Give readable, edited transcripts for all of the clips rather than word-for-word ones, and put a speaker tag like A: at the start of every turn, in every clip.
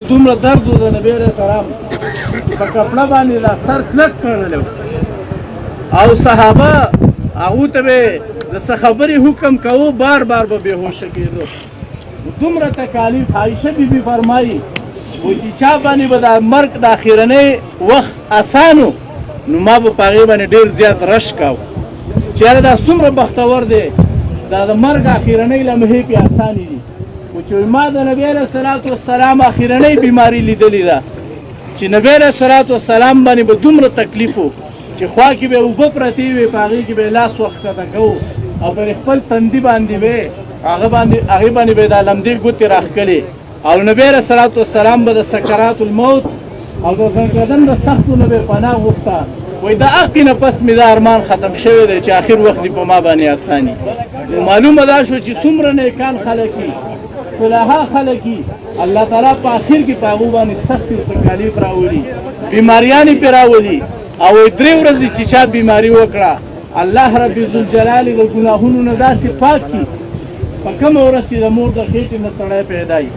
A: دومره درد و د نبی علیه السلام چې په کپړه باندې دا سر کلک کړلی او صحابه هغو ته به د څه خبرې حکم کوو، بار بار به بېهوشه کېدو. دومره تکالیف. عایشه بي بي فرمایي وایي چې چا باندې به دا مرګ د اخرنۍ وخت اسانو، نو ما به په هغې باندې ډېر زیات رش کاوه چې یاره دا څومره بختور دی، دا د مرګ اخرنۍ لمحې پې اسانې دي. خو چې ما د نبی علیه الصلاة والسلام اخرنۍ بیماري لیدلې ده چې نبی علیه الصلاة والسلام باندې به دومره تکلیف و چې خوا کې به اوبه پرتې وې، په هغې کې به یې لاس ورښکته کوو او پر خپل تندي باندې به هغې باندې به دا لمدې ګوتې راښکلې، او نبی علیه الصلاة والسلام به د سکرات الموت او د زنګدن د سختو نه به پناه غوښته. وایي د هغې نه پس مې دا ارمان ختم شوی دی چې اخر وخت دې په ما باندې اساني. نو معلومه دا شو چې څومره نیکان خلک دي، صلحا خلک دي، الله تعالی په اخر کې په هغو باندې سختې تکالیف راولي، بیماریانې پرې راولي. او درې ورځې چې چا بیماري وکړه، الله رب ذوالجلال د ګناهونو نه داسې پاک کړي په کومه ورځ چې د مور د خېټې نه سړی پیدا وي.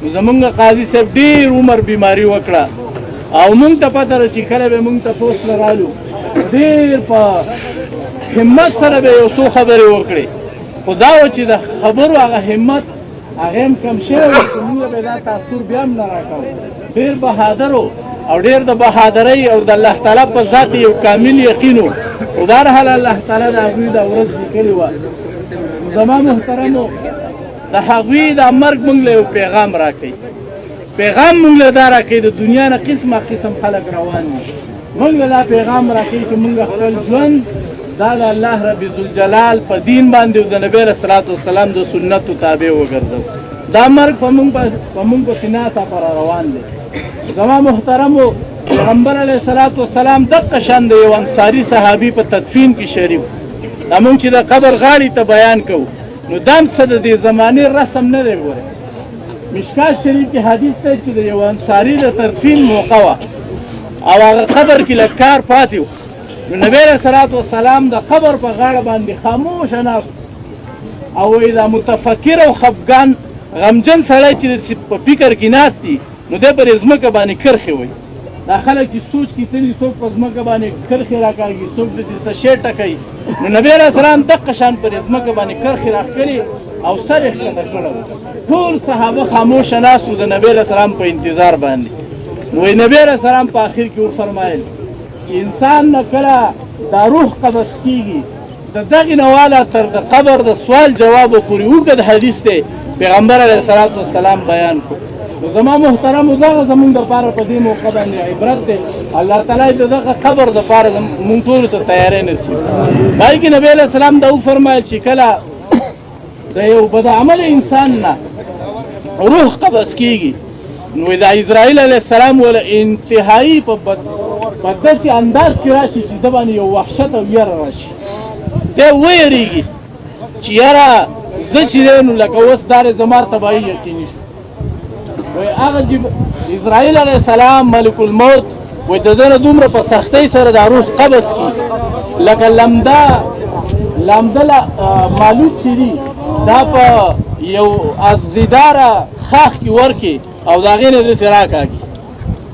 A: نو زمونږ قاضي صاحب ډېر عمر بیماري وکړه او مونږ ته پته ده چې کله به مونږ ته پوس له رالو ډېر په همت سره به یو څو خبرې وکړې، خو دا و چې د خبرو هغه همت هغه هم کم شوی و چې مونږ به دا تاثر بیا هم نه راکاوه. ډېر بهادر و او ډېر د بهادرۍ او د الله تعالی په ذات یو کامل یقین و، خو بهرحال الله تعالی د هغوی دا ورځ لیکلې وه. زما محترمو، د هغوی دا مرګ مونږ له یو پیغام راکوي، پیغام مونږ له دا راکوي، د دنیا نه قسمه قسم خلک روان دي، مونږ له دا پیغام راکوي چې مونږ خپل ژوند دا د الله رب ذوالجلال په دین باندې او د نبی علیه الصلاة والسلام د سنتو تابع وګرځو. دا مرګ په مونږ پسې ناڅاپه را روان دی. زما محترمو، پیغمبر علیه الصلاة والسلام دقه شان د یو انصاري صحابي په تدفین کې شریک. دا مونږ چې د قبر غاړې ته بیان کوو، نو دا هم څه د دې زمانې رسم نه دی. ګورئ مشکات شریف کې حدیث دی چې د یو انصاري د تدفین موقع وه او هغه قبر کې لږ کار پاتې و. نو نبی علیه الصلاة والسلام د قبر په غاړه باندې خاموشه ناست او وایي دا متفکر او خفګان غمجن سړی چې په فکر کې ناست دي، نو دی پر ځمکه باندې کرښې وایي. دا خلک چې سوچ کې تللي، څوک په ځمکه باندې کرښې راکاږي، څوک داسې څه شی ټکوي. نو نبی علیه السلام دقه شان پر ځمکه باندې کرښې راښکلې او سر یې ښکته کړی و. ټول صحابه خاموشه ناست وو د نبی علیه السلام په انتظار باندې. نو وایي نبی علیه السلام په اخر کې وفرمایل چې انسان نه کله دا روح قبض کېږي، د دغې نه والا تر د قبر د سوال جواب پورې اوږد حدیث دی پیغمبر علیه الصلاة والسلام بیان کړو. نو زما محترمو، دغه زمونږ دپاره په دې موقع باندې عبرت دی. الله تعالی د دغه قبر دپاره مونږ ټولو ته تیاری نصیب. بلکې نبی علیه السلام دا وفرمایل چې کله د یو بدعمل انسان نه روح قبض کیږي، نو د اسرائیل علیه السلام ول انتهایی په داسې انداز کې راشي چې ده باندې یو وحشت او یره راشي، دی ویریږي چې یاره زه چې دی نو لکه اوس دا دی زما تباهي یقیني شو. وایي هغه چې اسرائیل علیه السلام ملک الموت وایي د ده نه دومره په سختۍ سره دا روح قبض کړي لکه لمده مالوچ چې دي دا په یو ازغیداره ښاخ کې ورکې او د هغې نه داسې راکاږي،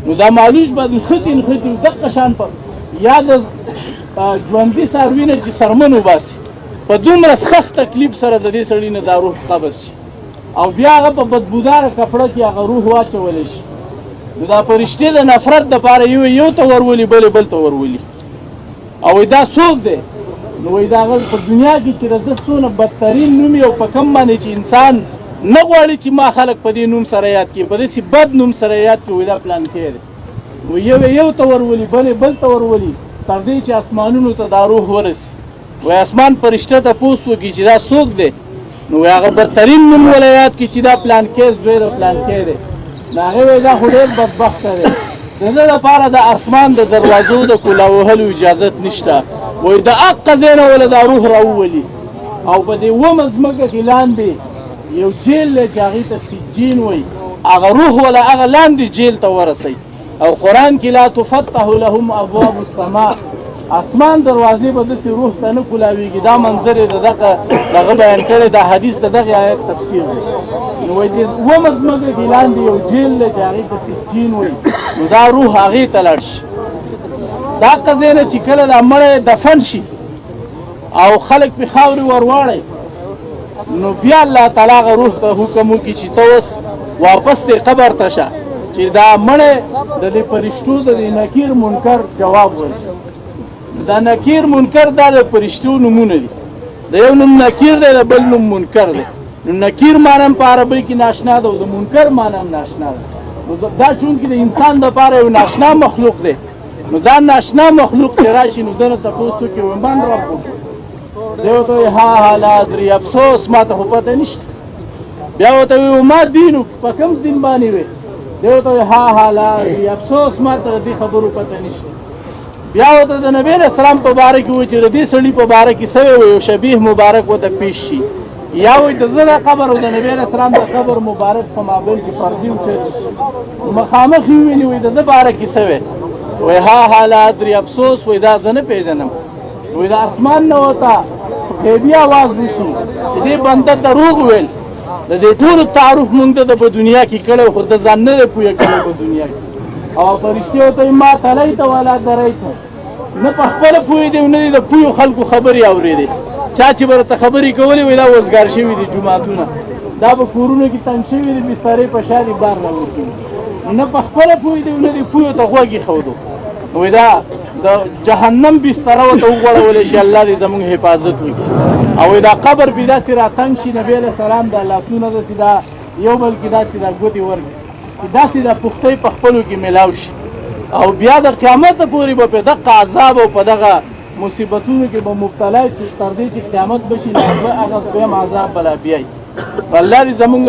A: نو دا مالوچ به نښتي نښتي دقه شان په یا د ژوندي څاروي نه چې څرمن وباسي، په دومره سخت تکلیف سره د دې سړي نه دا روح قبض شي او بیا هغه په بدبوداره کپړه کې هغه روح واچولی شي. نو دا فرشتې د نفرت دپاره یو یو ته ورولي، بل بل ته ورولي. او وایي دا څوک دی؟ نو وایي دا هغه په دنیا کې چې د ده څونه بدترین نوم یې او په کوم باندې چې انسان نه غواړي چې ما خلک په دې نوم سره یاد کړي، په داسې بد نوم سره یاد کړي، وایي دا پلانکی دی. وایي یو یو ته ورولي، بل بل ته ورولي، تر دې چې اسمانونو ته دا روح ورسي. وایي اسمان فرشته ته پوس وکړي چې دا څوک دی؟ نو وایي هغه بدترین نوم وله یاد کړي چې دا پلانکی زوی د پلانکی دی. نو هغې وایي دا خو ډېر بدبخته دی، د ده دپاره د اسمان د دروازو د کلا وهلو اجازت نشته. وایي د هقه ځای نه وله دا روح راوولي او په دې اوومه ځمکه کې لاندې یو جیل دی چې هغې ته سجین وایي، هغه روح وله هغه لاندې جیل ته ورسوي. او قرآن کې لا تفتح لهم ابواب السماء، اسمان دروازې به داسې روح ته نه کولاویږي. دا منظر یې د دغه دغه بیان کړی، دا حدیث د دغه آیت تفسیر دی. نو وایي دې اوومه ځمکه کې لاندې یو جیل دی چې هغې ته سجین وایي، نو دا روح هغې ته لاړ شي. دا قضیه نه چې کله دا مړی دفن شي او خلک پې خاورې ورواړی، نو بیا الله تعالی هغه روح ته حکم وکړي چې ته اوس واپس دې قبر ته شه، چې دا مړی د دې فرشتو د دې نکیر منکر جواب ورکړي. دا نکیر منکر دا د فرشتو نومونه دي، د یو نوم نکیر دی، د بل نوم منکر دی. نو نکیر معنی هم په عربۍ کې ناشنا ده او د منکر معنی هم ناشنا ده. نو دا چونکې د انسان دپاره یو ناشنا مخلوق دی، نو دا ناشنا مخلوق چې راشي نو ده نه تپوس وکړي وایي من ربک، دی ورته وایي ها ها لا ادري، افسوس ما ته خو پته نشته. بیا ورته وایي وما دینک، په کوم دین باندې وې؟ دی ورته وایي ها ها لا ادري، افسوس ما ته د دې خبرو پته نشته. بیا ورته د نبی علیه السلام په باره کې وایي چې د دې سړي په باره کې څه وایي، یو شبیه مبارک ورته پیش شي، یا وایي د ده د قبر او د نبی علیه السلام د قبر مبارک په مابین کې پردې اوچتې شي، مخامخ یې وویني، وایي د ده باره کې څه وایي؟ وایي ها ها لا ادري، افسوس، وایي دا زه نه پېژنم. وایي د اسمان نه ورته غیبي اواز وشي چې دې بنده دروغ ویل، د دې ټولو تعارف مونږ ته په دنیا کې کړی، خو ده ځان نه دی پوهه کړی په دنیا کې. او فرشتې ورته وایي ما تلیت ولا دریت، نه په خپله پوهېدې او نه دې د پوهو خلکو خبرې اورېدې. چا چې به راته خبرې کولې وایي دا وزګار شوي دي جوماتونه، دا په کورونو کې تنګ شوي دي، بسترې په شا دي بار راوتي، نه په خپله پوهېدې او نه دې پوهو ته غوږ ایښودو. وایي دا د جهنم بستره ورته وغوړولی شي، الله دې زموږ حفاظت وکړي. او وایي دا قبر پې داسې راتنګ شي، نبی علیه السلام دا لاسونه داسې دا یو بل کې داسې دا ګوتې ورکړي چې داسې دا پښتۍ په خپلو کې میلاو شي، او بیا د قیامت پورې به په دغه عذاب او په دغه مصیبتونو کې به مبتلا چې تر دې چې قیامت به شي، هغه دویم عذاب به لا بیایي. الله دې زمونږ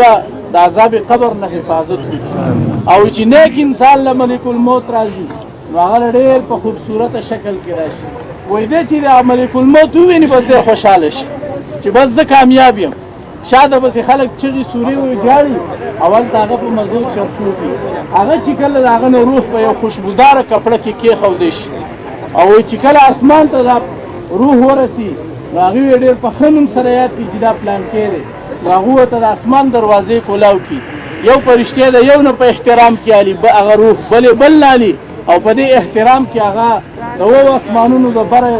A: د عذاب قبر نه حفاظت وکړي. او چې نیک انسان له ملک الموت راځي نو هغه ډېر په خوبصورته شکل کې راشي. وایي دی چې د ملک الموت وویني بس دی خوشحاله شي چې بس زه کامیاب یم. شاته پسې خلک چغې سورې وي جاړي، او هلته هغه په مزو چرچو کړي. هغه چې کله د هغه نه روح په یو خوشبوداره کپړه کې کېښودی شي، او وایي چې کله اسمان ته دا روح ورسي نو هغوی یې ډېر په ښه نوم سره یاد کړي چې دا پلانکی دی. نو هغوی ورته د اسمان دروازې کولاو کړي، یو فرشتې د یو نه په احترام کې الي هغه روح بل یې بل نه الي، او په دې احترام کې هغه د اوو اسمانونو د بره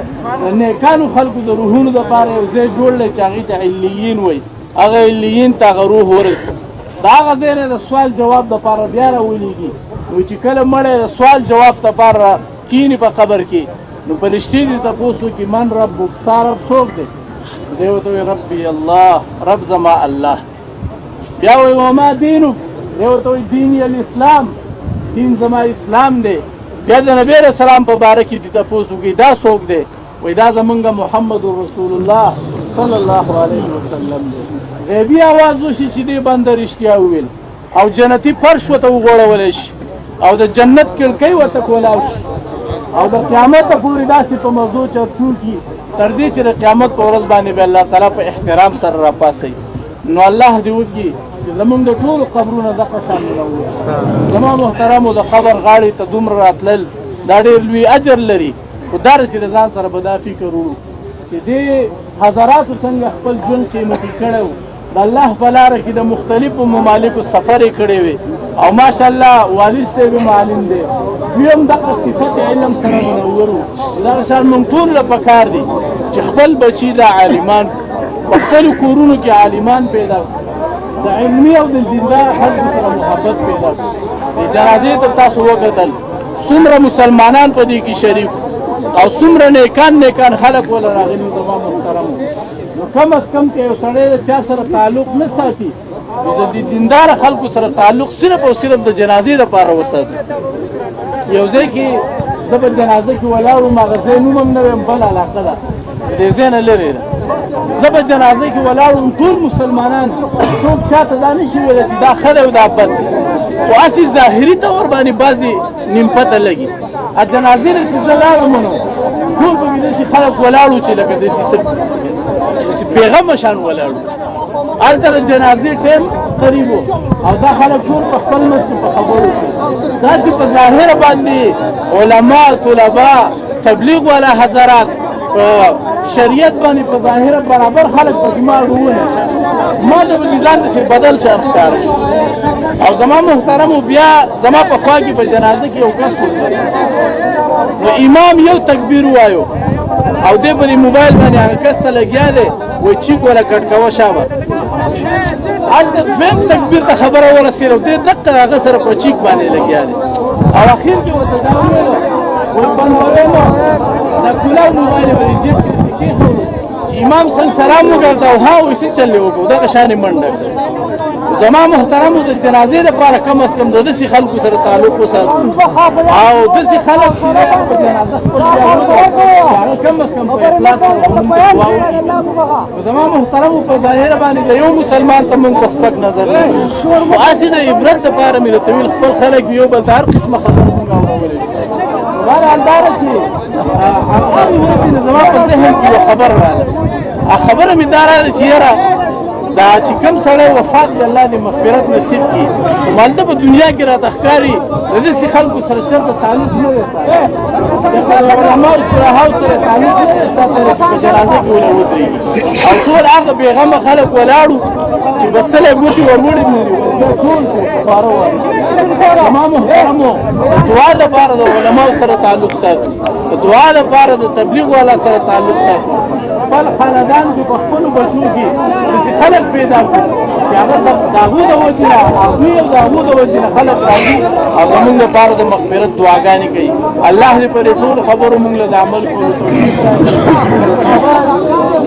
A: د نیکانو خلکو د روحونو دپاره یو ځای جوړ دی چې هغې ته علیین وایي. هغه علیین ته هغه روح ورسي، د هغه ځای نه د سوال جواب دپاره بیا راولېږي. نو چې کله مړی د سوال جواب دپاره کیني په قبر کې، نو فرشتې دې تپوس وکړي من ربک، ستا رب څوک دی؟ دی ورته وایي ربي الله، رب زما الله. بیا وایي وما دینک؟ دی ورته وایي دیني الاسلام، دین زما اسلام دی. بیا د نبی علیه السلام په باره کې دې تپوس وکړي دا څوک دی؟ وایي دا زمونږ محمد رسول الله صلی الله علیه وسلم دی. غیبي اواز وشي چې دې بنده رښتیا وویل، او جنتي فرش ورته وغوړولی شي، او د جنت کړکۍ ورته کولاو شي، او د قیامت پورې داسې په مزو چرچو کړي تر دې چې د قیامت په ورځ باندې به الله تعالی په احترام سره راپاڅوي. نو الله دې وکړي چې زمونږ د ټولو قبرونه دغه شان منور. زما محترمو د قبر غاړې ته دومره راتلل دا ډېر لوی اجر لري، خو دا چې له ځان سره به دا فکر وړو چې دې حضراتو څنګه خپل ژوند قیمتي کړی و، د الله په لاره کې د مختلفو ممالکو سفر یې کړی وي، او ماشاءالله والد صاحب هم عالم دی، دوی هم دغه صفت علم سره منور وو. دغه شان موږ ټول له پکار دي چې خپل بچي دا عالمان په خپلو کورونو کې عالمان پیدا کړو، د علمي او د دیندار خلکو سره محبت پیدا کړو. دې جنازې ته تاسو وکتل څومره مسلمانان په دې کې شریک او څومره نیکان نیکان خلک وله راغلي. زما محترمو، نو کم از کم که یو سړی د چا سره تعلق نه ساتي، نو د دې دیندار خلکو سره تعلق صرف او صرف د جنازې لپاره وساتي. یو ځای کې زه په جنازه کې ولاړ وم، هغه ځای نوم هم نه وایم، بله علاقه ده، دې ځای نه لرې ده. زه په جنازه کې ولاړ وم، ټول مسلمانان، څوک چاته دا نه شي ویلی چې دا ښه دی او دا بد دی، خو هسې ظاهري طور باندې بعضې نیم پته لګي. جنازې له چې زه لاړم نو ټول به مې داسې خلک ولاړ وو چې لکه داسې څه بېغمه شان ولاړ وو. هلته د جنازې ټایم قریب و او دا خلک ټول په خپل منځ کې په خبرو کې داسې په ظاهره باندې علما طلبا تبلیغ والا حضرات په شریعت باندې په ظاهره برابر خلک په ما ونه ما د ځان داسې بدل شان ښکاره شو. او زما محترمو بیا زما په خوا کې په جنازه کې یو کس وکړ، نو امام یو تکبیر وایو او دی په دې موبایل باندې هغه کس ته لګیا دی، وایي چیک وله کټ کوه شابه. هلته دویم تکبیر ته خبره ورسېده او دی دقه هغه سره په چیک باندې لګیا دی. او اخر کې ورته دا وویل، وایي بندوی مو دا کلاو موبایل یې په دې جیب کې داسې کېښودو چې امام څنګه سلام وګرځاو، ها وایي څه چل یې وکړو، دغه شان یې منډه کړه. زما محترمو د جنازې لپاره کم از کم د داسې خلکو سره تعلق وساتو او داسې خلک چې په جنازه خپل هغه کم از کم په اخلاص سره موږ ته دعا وکړي. زما محترمو په ظاهره باندې د یو مسلمان ته موږ په سپک نظر نه ګورو، خو هسې د عبرت لپاره مې درته ویل خپل خلک یو بل ته هر قسمه خبره موږ اورولی شو. بهرحال دا ده چې هغه ورځې زما په ذهن کې یوه خبره راغله، خبره مې دا راغله چې یاره دا چې کوم سړی وفات دی الله دې مغفرت نصیب کړي، مالده په دنیا کې راته ښکاري د داسې خلکو سره چېرته تعلق نه دی ساتلی، د علماو صلحاو سره تعلق نه دی ساتلی چې په جنازه کې ونه ودرېږي. او ټول هغه بېغمه خلک ولاړو چې بسلی ګوتې وروړي نه دي، ټول خواره واره. زما محترمو د دعا لپاره د علماو سره تعلق ساتو، د دعا لپاره د تبلیغ والا سره تعلق ساتو، خپل خاندان کې په خپلو بچو کې داسې خلک پیدا کړو چې هغه د هغو د وجې نه هغوی او د هغو د وجې نه خلک راځي او زموږ لپاره د مغفرت دعاګانې کوي. الله دې په دې ټولو خبرو موږ له د عمل کولو توفیق راکړي.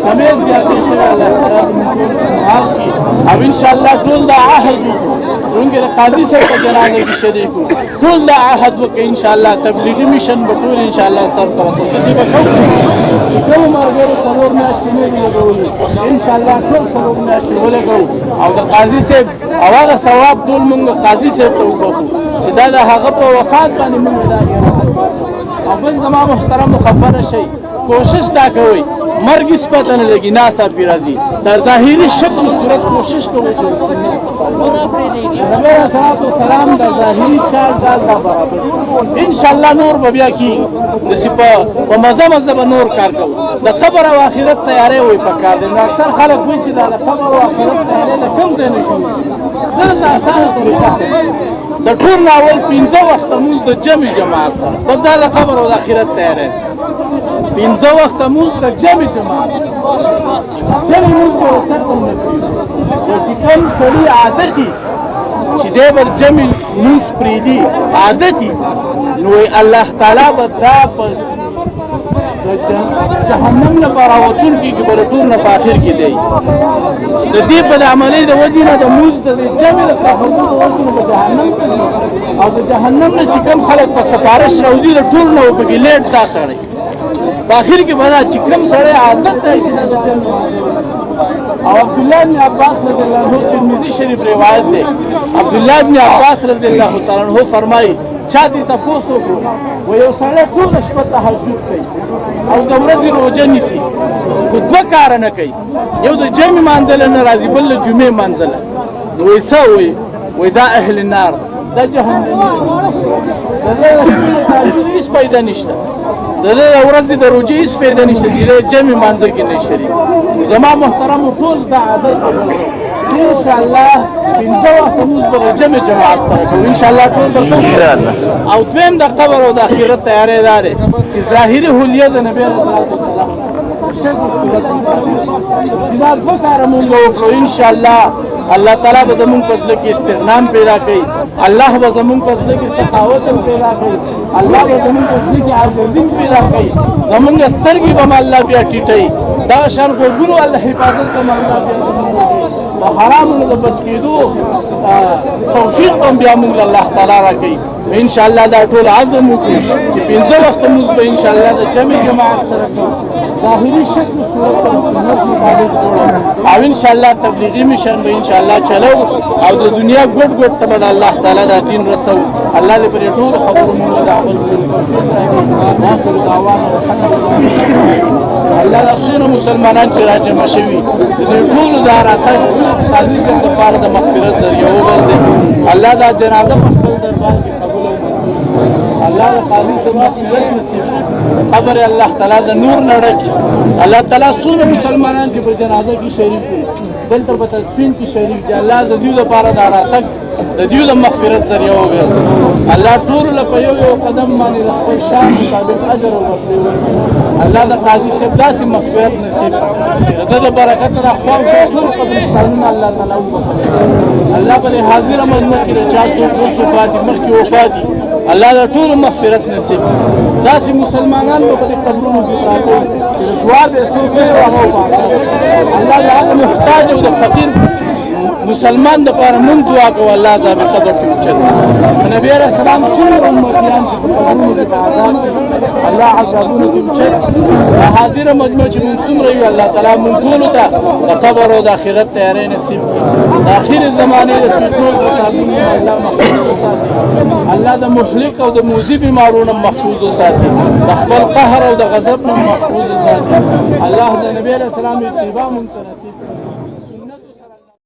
A: کمې زیاتې شوې الله تعالی دې موږ ټول معاف کړي. او انشاءالله ټول دا عهد وکړو، چونکې د قاضي صاحب په جنازه کې شریک وو، ټول دا عهد وکړو انشاءالله تبلیغي مشن به ټول انشاءالله سر ته رسوو. داسې به کوو چې کوم ملګرو څلور میاشتې نه دي لګولي انشاءالله ټول څلور میاشتې ولګوو او د قاضي صاحب او هغه ثواب ټول موږ قاضي صاحب ته وبخښو چې دا د هغه په وفات باندې موږ دا او بل زما محترم خفه نه شئ، کوشش دا کوئ مرګ هېڅ پته نه لګي، ناڅاپي راځي، د ظاهري شکل صورت کوشش کوئ چې نبي علیه الصلاة والسلام د ظاهري چال ډال دا برابر انشاءالله نور به بیا کېږي. داسې په مزه مزه به نور کار کوو. د قبر او آخرت تیاری وایي پکار دی. نو اکثر خلک وایي چې دا د قبر او آخرت تیاری د کوم ځای نه شروع کېږي؟ دلته اسانه طریقه ده، د ټول نه اول پنځه وخته لمونځ د جمع جماعت سره، بس دا د قبر او د آخرت تیاری دی. پنځه وخته لمونځ د جمع جماعت سره، جمع لمونځ به چېرته نه پرېږدي. چې کوم سړي عادت وي چې دی به جمع لمونځ پرېږدي عادت وي، نو الله تعالی به دا په جهنم لپاره وتونکي کې به ټول نه په آخر کې دی. د دې په د عملۍ د وجې نه د لمونځ د دې جمع د پرېښودو د وجې نه به جهنم ته ځي، او د جهنم نه چې کوم خلک په سفارش راوځي د ټول نه پکې لیټ دا سړی په آخر کې به دا چې کوم سړی عادت دی چې دا د جمع. او عبد الله بن عباس رضی الله عنه ترمذی شریف روایت دی، عبد الله بن عباس رضی الله تعالی عنہ فرمایي چا دې تپوس وکړو و یو سړی ټوله شپه تهجد کوي او د ورځې روژه نیسي، خو دوه کاره نه کوي، یو د جمع منزله نه راځي، بل د جمعې منزله. نو وایي څه وایي؟ وایي دا اهل النار، دا جهنمي دی، د دې د شپې د تهجد هېڅ فایده نشته، د دې د ورځې د روژې هېڅ فایده نشته چې د جمع منځه کې نه شریک. زما محترمو ټول دا عادت ان شاء الله پنځه وخته موږ به جمع جماعت سره کوو ان شاء الله ټول درته
B: ان شاء الله.
A: او دویم د قبر او د آخرت تیاری دا دی چې ظاهري حلیه د نبی علیه الصلاة والسلام چې دا دوه کاره مونږ وکړو ان شاء الله الله تعالی به زمونږ په زړه کې استغنام پیدا کړي، الله به زمونږ په زړه کې سخاوت هم پیدا کړي، الله به زمونږ په زړه کې عاجزي هم پیدا کړي، زمونږ سترګې به هم الله بیا ټیټوي، دغه شان غوږونو الله حفاظت به هم الله بیا زمونږ وکړي، د حرامو نه د بچ کېدو توفیق به هم بیا مونږ له الله تعالی راکوي. ان شاء الله دا ټول عزم وکړو چې پنځه وخته لمونځ به ان شاء الله د جمع جماعت سره کوو، ظاهري شکل صورت به سنت مطابق جوړو، او ان شاء الله تبلیغي مشن به ان شاء الله چلو، او د دنیا ګوټ ګوټ ته به د الله تعالی دا دین رسو. الله دې پرې ټولو خبرو مونږ له د عمل کولو توفیق راکړي. واخر دعوانا الله دا څونه مسلمانان چې راجمع شوي د دې ټولو دا راتګ قاضي صاحب دپاره د مغفرت ذریعه وګرځي. الله دا جنازه په خپل دربار کې قبول او منظور کړي. الله د قاضي صاحب مغفرت نصیب کړي، قبر الله تعالی د نور نه ډک کړي. الله تعالی څومره مسلمانان چې په جنازه کې شریک دي، دلته په تدفین کې شریک دي، الله د دوی لپاره دا راتګ د دوی د مغفرت ذریعه وګرځي. الله ټول له په یو یو قدم باندې د خپل شان مطابق اجر او ورکړي ورکړي. الله د قاضي صاحب داسې مغفرت نصیب چې د ده د برکت را خوا او شا ټول قبرستانونه الله تعالی وبخښي. الله په دې حاضره مجمع کې د چا څوک اوس وفات دي، مخکې وفات دي، الله د ټولو مغفرت نصیب کړي. داسې مسلمانان به په دې قبرونو کې پراته وي چې د دعا به یې څوک نه وي، هغه وفات. الله د هغه محتاج او د فقیر مسلمان د پاره مونږ دعا کوو، الله عذاب قبر کې اوچت کړي. نبی علیہ السلام څومره امتیان چې په قبرونو کې په عذاب دي، الله عذابونه کې اوچت کړي. دا حاضره مجمع چې مونږ څومره یو، الله تعالی مونږ ټولو ته د قبر او د آخرت تیاری نصیب کړي. د آخرې زمانې د فتنو فسادونو نه الله محفوظ وساتي. الله د مهلک او د موذي بیمارونو محفوظ وساتي، د خپل قهر او د غضب نه محفوظ وساتي. الله د نبی علیہ السلام اتباع مونږ ته نصیب